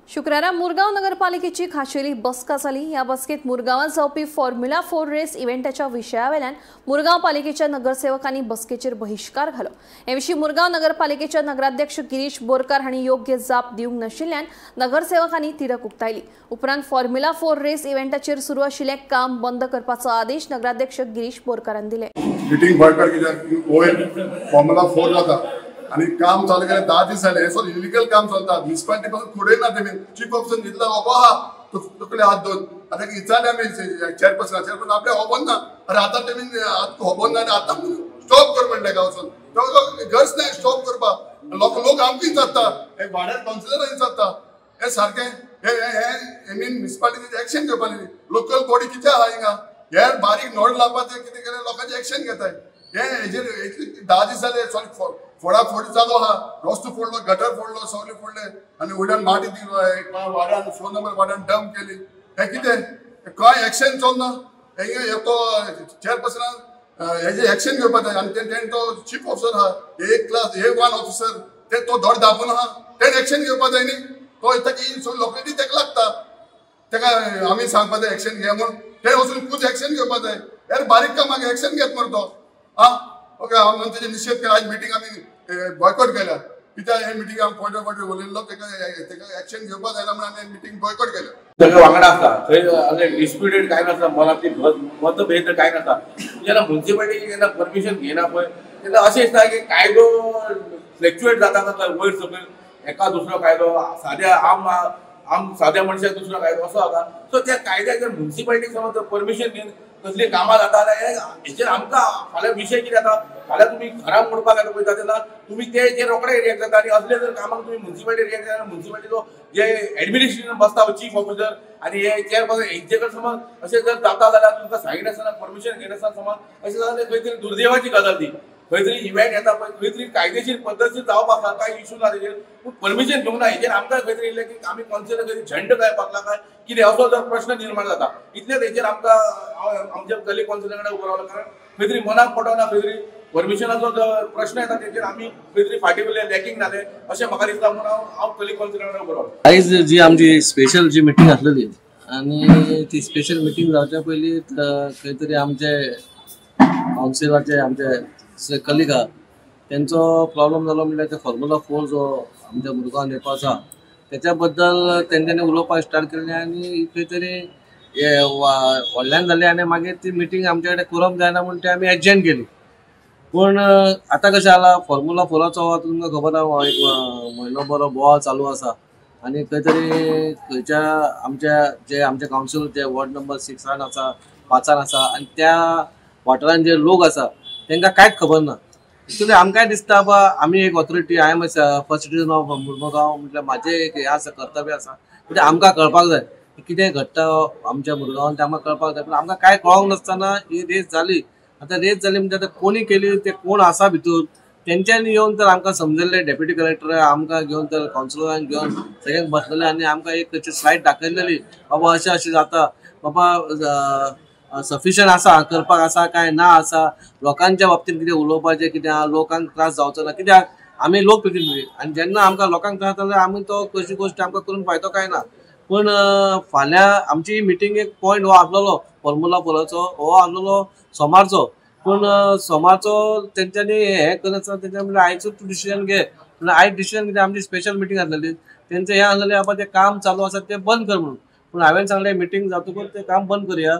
शुक्रारा मुरगांव नगरपालिकेची खाशेली बसका जाली. ह्या बसकेत मुरगांवांत जावपी फॉर्म्युला 4 रेस इव्हेंटाच्या विशयावेल्यान मुरगांव पालिकेच्या नगरसेवकांनी बसकेचेर बहिश्कार घालो. हे विशीं मुरगांव नगरपालिकेच्या नगराध्यक्ष गिरीश बोरकार हांणी योग्य जाप दिवंक नाशिल्ल्यान नगरसेवकांनी तिडक उक्तायली. उपरांत फॉर्म्युला 4 रेस इव्हेंटाचेर सुरू आशिल्लें काम बंद करपाचो आदेश नगराध्यक्ष गिरीश बोरकारान दिले. मिटींग बॉयकॉट कित्याक वयर फॉर्म्युला 4 जाता आनी काम चालू केलें 10 दीस जाले, हें सगळें इलिगल काम चलता. म्युनिसिपालिटी पासून खुडय ना तेमी. चीफ ऑफिसर न्हिदला ओबो आहा तकले हात दोन. आतां विचारलें आमी चेअरपर्सना, चेअरपर्सन आपल्याक खबर ना. अरे आतां तेमी खबर ना आनी आतां स्टॉप कर म्हणलें गांव वचून. गरज ना स्टॉप करपाक. लोक आमकां विचारता, हे वाड्यार कावन्सिलरां विचारता. हे सारकें हे हे मीन म्युनिसिपालिटीचें एक्शन घेवपा न्ही. लोकल बॉडी कितें आहा हिंगा, हे बारीक नोड लावपाचें कितें केलें लोकांचें एक्शन घेताय. हे हेजेर 10 दीस जाले फोडाफोडी चालू आहा. रस्तो फोडलो, गटर फोडलो, सगळे फोडले आनी वयल्यान माटी वाड्यान 4 नंबर वाड्यान डंप केली. हें कितें कांय एक्शन चलना. हें तो चेअरपर्सनान हेजें एक्शन घेवपाक जाय. आनी तेणें तो चीफ ऑफिसर आहा, ए क्लास A1 officer, ते तो धड दाबून आहा, तेणें एक्शन घेवपाक जाय न्ही. तो ताका सगळी लोकांची तेका लागता, तेका आमी सांगपाक जाय एक्शन घे म्हूण. तेणें वचून खूब एक्शन घेवपाक जाय. यार बारीक कामाक एक्शन घेत मरे तो. आं ओके, हांव तेजे निशेध केला. आयज मिटींग आमी बॉयकॉट केल्या. कित्याक हे मिटींग आमी पॉयंट ऑफ उलयल्लो, तेका तेका एक्शन घेवपाक जायना म्हणून आमी मिटींग बॉयकॉट केल्या. सगळे वांगडा आसता थंय अशें डिस्प्युटेड कांय नासता, मनांतली मतभेद कांय नासता. जेन्ना म्युनिसिपालिटी जेन्ना परमिशन घेयना पळय तेन्ना अशें दिसता की कायदो फ्लक्चुएट जाता जाता वयर सकयल, एका दुसरो कायदो साद्या आम आम साद्या मनशाक दुसरो कायदो असो जाता. सो त्या कायद्याक जर म्युनिसिपालिटी समज परमिशन घेवन कसली कामां जाता जाल्यार हेचेर आमकां फाल्यां विशय कितें जाता, फाल्यां तुमी घरां मोडपाक येता पळयता तेन्ना तुमी ते जे रोखडे रिएक्ट जाता. आनी असले जर कामाक तुमी म्युनिसिपालिटी रिएक्ट जाता, म्युनिसिपालिटीचो जे एडमिनिस्ट्रेशन बसता चीफ ऑफिसर आनी हे चेअरपर्सन हेंचे कडेन समज अशें जर जाता जाल्यार तुमकां सांगिनासतना परमिशन घेनासतना समज अशें जाल्यार खंय तरी दुर्दैवाची गजाल ती. खंय तरी इव्हेंट येता पळय खंय तरी कायदेशीर पद्दतीन जावपाक आसा, कांय इशू ना तेजेर, पूण परमिशन घेवंक ना हेजेर आमकां खंय तरी येयलें की आमी कावन्सिलर खंय झेंड काय पाकला काय कितें असो जर प्रश्न निर्माण जाता. इतलेच हेजेर आमकां हांव आमच्या कलीग कावन्सिलरा कडेन उबो रावलो, कारण खंय तरी मनाक पटवना, खंय तरी परमिशनाचो जो प्रश्न येता तेजेर आमी खंय तरी फाटीं उरले, लॅकिंग जालें अशें म्हाका दिसता म्हणून हांव कलीग कावन्सिलरा कडेन उबो रावलो. आयज जी आमची स्पेशल जी मिटींग आसलेली आनी ती स्पेशल मिटींग जावच्या पयलीं खंय तरी आमचे कावन्सिलाचे आमचे कलीग आहा तेंचो प्रॉब्लम जालो. म्हणल्यार ते फॉर्म्युला 4 जो आमच्या मुरगांव येवपाचो आसा तेच्या बद्दल तेंच्यांनी उलोवपाक स्टार्ट केलें आनी खंय तरी व्हडल्यान जालें आनी मागीर ती मिटींग आमच्या कडेन कोरम जायना म्हूण ती आमी एडजर्न केली. पूण आतां कशें जाला, फॉर्म्युला 4चो आतां तुमकां खबर आहा एक म्हयनो बरो बोवाळ चालू आसा आनी खंय तरी खंयच्या आमच्या जे आमच्या कावन्सील जे वॉर्ड नंबर 6 आसा, 5 आसा आनी त्या वाठारान जे लोक आसा तांकां कांयच खबर ना. एक्चुअली आमकांय दिसता बाबा आमी एक authority, I am a first citizen of Murmurgaon, म्हटल्यार म्हाजें एक हें आसा, कर्तव्य आसा, म्हणजे आमकां कळपाक जाय कितें घडटा आमच्या मुरगांवान तें आमकां कळपाक जाय. पूण आमकां कांय कळोंक नासतना ही रेस जाली. आतां रेस जाली म्हणजे आतां कोणी केली, ते कोण आसा भितूर तेंच्यांनी येवन तर आमकां समजल्लें. डेप्युटी कलेक्टर आमकां घेवन तर कावन्सिलरांक घेवन सगळ्यांक बसलेले आनी आमकां एक स्लायड दाखयलेली, बाबा अशें अशें जाता, बाबा सफिशियंट आसा करपाक आसा काय ना आसा, लोकांच्या बाबतींत कितें उलोवपाचें कितें आहा, लोकांक त्रास जावचो ना, कित्याक आमी लोक प्रतिनिधी आनी जेन्ना आमकां लोकांक त्रास जाता आमी तो कशी गोश्ट आमकां करून फायदो काय ना. पूण फाल्यां आमची मिटींग एक पॉयंट हो आसलेलो फॉर्म्युला 4चो हो आसलेलो सोमारचो, पूण सोमारचो तेंच्यांनी हें करनासतना तेंच्यांनी म्हणलें आयजूच तूं डिसिजन घे. म्हणल्यार आयज डिसिजन कितें, आमची स्पेशल मिटींग आसलेली, तेंचें हें आसलेलें बाबा तें काम चालू आसा तें बंद कर म्हणून. पूण हांवें सांगलें मिटींग जातकूच तें काम बंद करया.